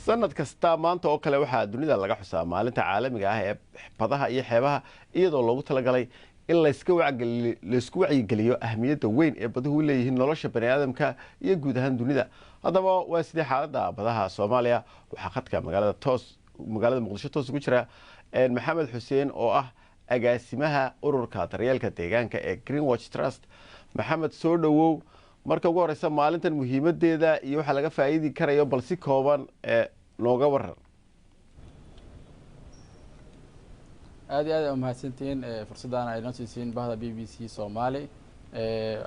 Sanad kasta maanta oo kale waxaa dunida laga xusaa maalinta caalamiga ah ee badaha iyo xeebaha, iyadoo loogu talagalay in laysku wacyigeliyo ahmiyadda weyn ee baduhu u leeyihiin nolosha bani aadamka iyo guud ahaan dunida. Haddaba waa sidee xaaladda badaha Soomaaliya? Waxaa khadka magaalada toos magaalada Muqdisho toos ugu jira Maxamed Xuseen oo ah agaasimaha ururka daryeelka deegaanka ee Greenwatch Trust. Maxamed, soo dhowow. Marka ugu horeysa, maalintan muhiimadeeda iyo waxaa laga faa'iidi karayo bal si kooban ee nooga waran. Aad iyo aad ay umahadsantihiin fursaddan ay noo siisiin bahda BBC Soomaali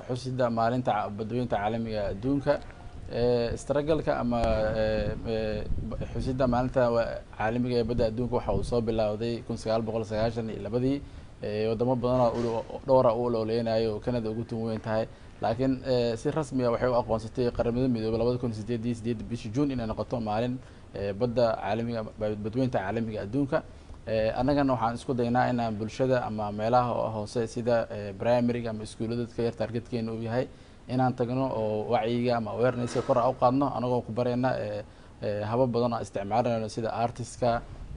xusida maalinta badweynta caalamiga adduunka. Istaragalka ama xusida maalinta caalamiga ee badda adduunka waxa uu soo bilowday 1992-dii, wadamo badan oo dhowra u ololeynayo oo Canada ugu tun weyn tahay, laakiin si rasmiga waxay u aqoonsatay Qaramada Midoobay 2008-dii, 8-da bishii June, inay noqoto maalin badda caalamiga, badweynta caalamiga adduunka. Annagana waxaan isku daynaa inaan bulshada ama meelaha hoose sida primaryga ama iskuullada dadka yar targetkeena uu yahay inaan tagno oo wacyiga ama awareness kor u qaadno, anagoo ku barayna habab badan oo isticmaalanayno sida artistka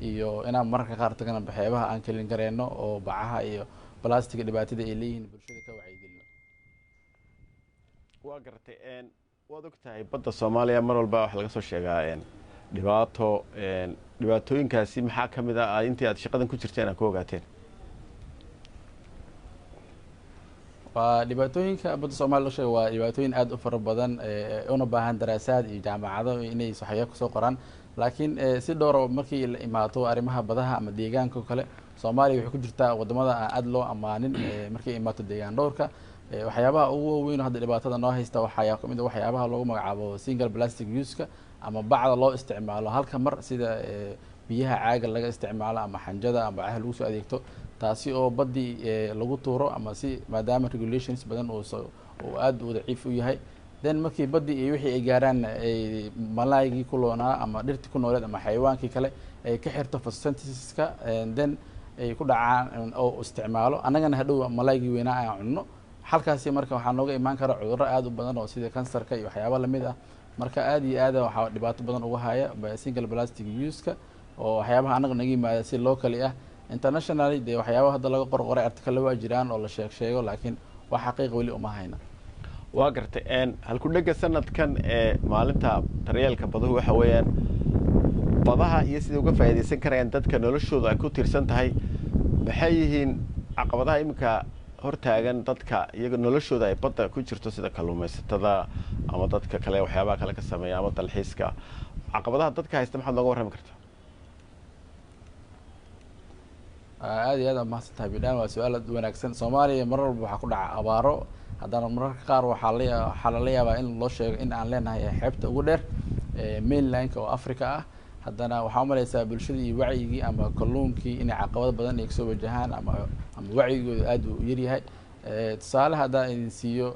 iyo inaan mararka qaar tagno xeebaha, aan kelin gareyno oo bacaha iyo plastic dhibaatada ay leeyihiin bulshada ka wacyigelino. Waa garatay. Waad og tahay badda Soomaaliya mar walba waxaa laga soo sheegaa dhibaato. Dhibaatooyinkaasi maxaa ka mid ah intii aad shaqadan ku jirteen aad ku ogaateen? Waa dhibaatooyinka badda Soomaliya loo sheega waa dhibaatooyin aada u fara badan, una baahan daraasaad iyo jaamacado inay waxyaabo kusoo qoraan, laakiin si dhowra markii la imaato arrimaha badaha ama deegaanka oo kale, Soomaaliya waxay ku jirtaa wadamada aan aada loo ammaanin markay imaato deegaan dhowrka. Waxyaabaha ugu waaweyn oo hadda dhibaatada noo haysta waxaa kamid ah waxyaabaha loogu magacaabo single plastic use-ka ama bacda loo isticmaalo halka mar, sida biyaha caaga laga isticmaalo ama xanjada ama bacaha lagu soo adeegto, taasi oo baddii lagu tuuro ama si maadaama regulations badan uu aada u daciif u yahay, then markii baddii iyo wixii ay gaaraan ay malaygii ku loonaa ama dhirtii ku nooleed ama xayawaankii kale ay ka xirto photosynthesiska, then ay ku dhacaan oo isticmaalo, annagana hadhow malaygii weynaa aan cunno halkaasi. Marka waxaa nooga imaan kara cudurro aada u badan oo sida kansarka iyo waxyaaba lamid ah. Marka aada iyo aada waxaa dhibaato badan uga haya single plastic use-ka oo waxyaabaha annaga naga yimaada si locally ah. Internationally dee waxyaaba hadda laga qorqoray article waa jiraan oo la sheeg sheego, laakiin wax xaqiiqa weli uma hayna. Waa gartay. Halku-dhega sanadkan ee maalinta daryeelka baduhu waxa weeyaan badaha iyo siday uga faa'iidaysan karayaan dadka noloshooda ay ku tiirsan tahay. Maxay yihiin caqabadaha iminka hortaagan dadka iyaga noloshooda ay badda ku jirto, sida kalluumaysatada ama dadka kale waxyaabaha kale ka sameeya ama dalxiiska? Caqabadaha dadka haysta maxaad nooga warrami kartaa? Aada iyo aad aa mahadsan tahay, Bidhaan. Waa su-aal aad u wanaagsan. Soomaaliya mar walba waxaa ku dhaca abaaro, haddana mararka qaar waxaa lala yaabaa in loo sheego in aan leenahay xeebta ugu dheer mainlandka oo Africa ah. Haddana waxaa umaleysaa bulshadii iyo wacyigii ama kalluunkii inay caqabad badan ay kasoo wajahaan ama wacyigooda aada u yaryahay. Tusaale haddaan idin siiyo,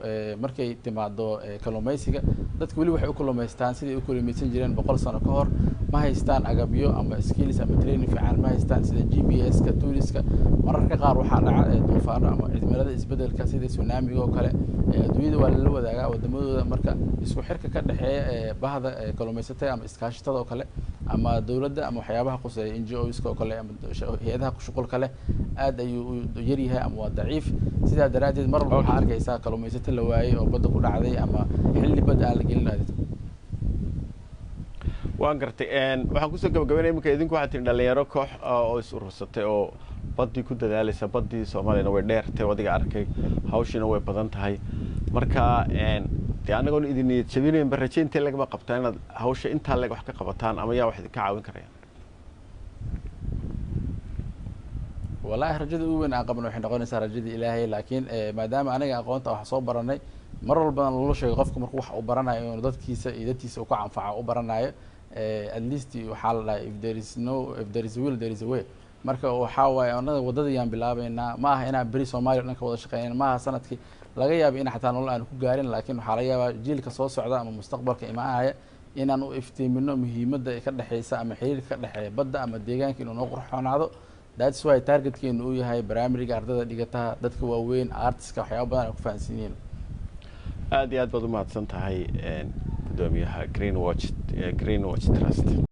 markay timaado kalluumeysiga, dadka weli waxay u kalluumeystaan siday u kalluumeysan jireen 100 sano ka hor. Ma haystaan agabyo ama skills ama training fiican ma haystaan, sida GPS-ka, toolska. Mararka qaar waxaa dhaca duufaano ama cimilada isbedelka sida tsunamiga oo kale. Adduunyada waa lala wadaagaa wadamadooda. Marka isku xirka ka dhexeeya bahda kalluumeysatada ama iskaashatada oo kale ama dowladda ama waxyaabaha quseeya NGOs-ka oo kale ama hay-adaha shuqulka leh aad ayuu u yaryahay ama waa daciif. Sidaa daraaddeed mar walba waxaa arkaysaa kalluumeysato la waayey oo badda ku dhacday ama xilli badda aan la gelin. Waan gartay. Waxaan kusoo gabagabaynaya, iminka idinku waxaa tihi dhalinyaro koox oo is urursatay oo baddii ku dadaalaysa. Baddii Soomaaliyana way dheertay, adiga arkay, hawshiina way badan tahay. Marka dee anagoon idin niyad jabinaynba, raje intee lagama qabtaan inaad hawsha intaa leg wax ka qabataan ama yaa wax idinka caawin karaya? Wallahi, rajada ugu weyn aan qabno waxay noqonaysaa rajada Ilaahay, laakiin maadaama aniga aqoonta wax soo baranay, mar walbana lala sheego qofka markuu wax uu baranayo inuu dadkiisa iyo dadkiisa uu ka anfaco u baranayo. At least waxaa la dhahay, if there is no if there is a will, there is a way. Marka waxaa waaye anaga waddadayaan bilaabeynaa. Ma aha inaan beri Soomaaliya o dhan ka wada shaqeynayn, ma aha sanadkii laga yaaba in xataa nolol aan ku gaarin, laakiin waxaa laga yaabaa jiilka soo socda ama mustaqbalka imaanaya inaan u iftiimino muhiimadda ka dhexeysa ama xiriirka ka dhexeeya badda ama deegaanka inuu noo qurxoonaado. That's why targetkeenu uu yahay primaryga, ardada dhigataha, dadka waaweyn, artiska, waxyaaba badan ay ku fahansan yihiin. Aad iyo aad baad umahadsan tahay, gudoomiyaha Green Watch Trust.